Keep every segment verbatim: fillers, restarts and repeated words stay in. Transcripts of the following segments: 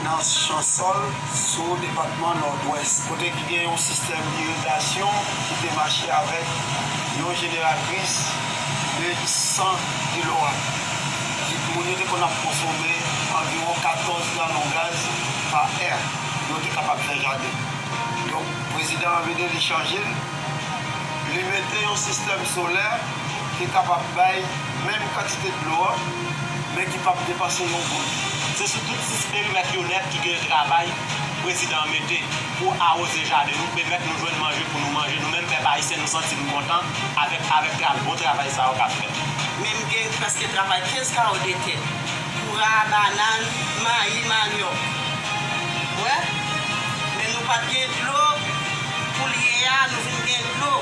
Nan Chansòl, sou depatman Nòdwès, kote ki gen yon sistèm irigasyon ki te mache avèk yon jeneratris de san kilowat. Ki moun yo te konn ap konsome anviwon katòz galon gaz pa è pou yo te kapab fè jaden. Donk, prezidan an vide, li chanje l, li mete yon sistèm solè ki kapab bay menm kantite dlo a, men ki p ap depanse yon goud. Se sou tout sis perimèt yo nèt ki gen travay prezidan an mete pou awoze jaden nou, pèmèt nou jwenn manje pou nou manje. Nou menm pèp ayisyen, nou santi nou kontan avèk, avèk tra-, bon travay sa yo k ap fèt. Men m gen prèske travay kenz kawo de tè, poura, banann, mayi, manyòk. Wè, men nou pa t gen dlo. Koulye a, nou vin gen dlo.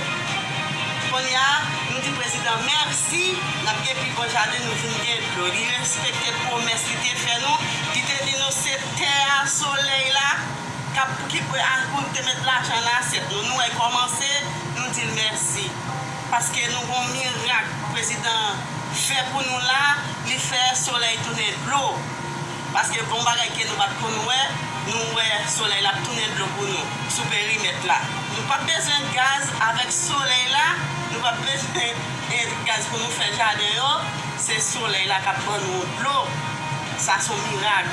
Kounye a, nou di prezidan mèsi, n ap gen pi bon jaden, nou vin gen dlo. Li respekte pwomès li te fè nou. Li te di nou se tè a, solèy la, k ap, ki pou, a, pou te met lajan nan asyèt nou. Nou wè l kòmanse, nou di l mèsi. Paske nou gon mirak prezidan fè pou nou la, li fè solèy tounen dlo. Paske gon bagay ke nou pa t konn wè, nou wè solèy la ap tounen dlo pou nou sou perimèt la. Nou p ap bezwen gaz, avèk solèy la, nou p ap bezwen, eh, gaz pou nou fè jaden yo. Se solèy la k ap ban nou dlo. Sa se yon mirak.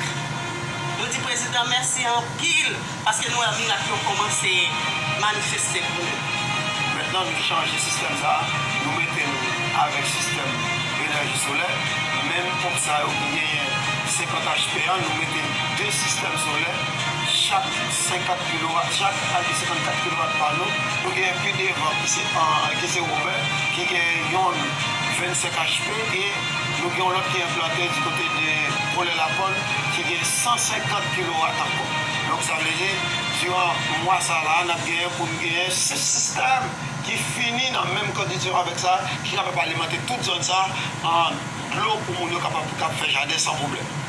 Nou di prezidan mèsi anpil. Paske nou wè mirak yo kòmanse manifeste pou nou. Mentnan, nou chanje sistèm sa a, nou mete l avèk sistèm enèji solè. Menm ponp sa yo ki genyen senkant H P a, nou mete de sistèm solè, chak senkant kilowat, chak a de senkannkat kilowat pano. Nou genyen pi devan ki se, an, ki se Wobè, ki genyen yon vennsenk H P, e nou gen yon lòt ki enplante di kote de Kolè Lakòn, ki gen san senkant kilowat ankò. Donk, sa vle di, diran mwa sa la, n ap genyen pou n genyen sis sistèm ki fini nan menm kondisyon avèk sa, ki kapab alimante tout zòn sa an dlo pou moun yo kapab, k ap fè jaden san pwoblèm.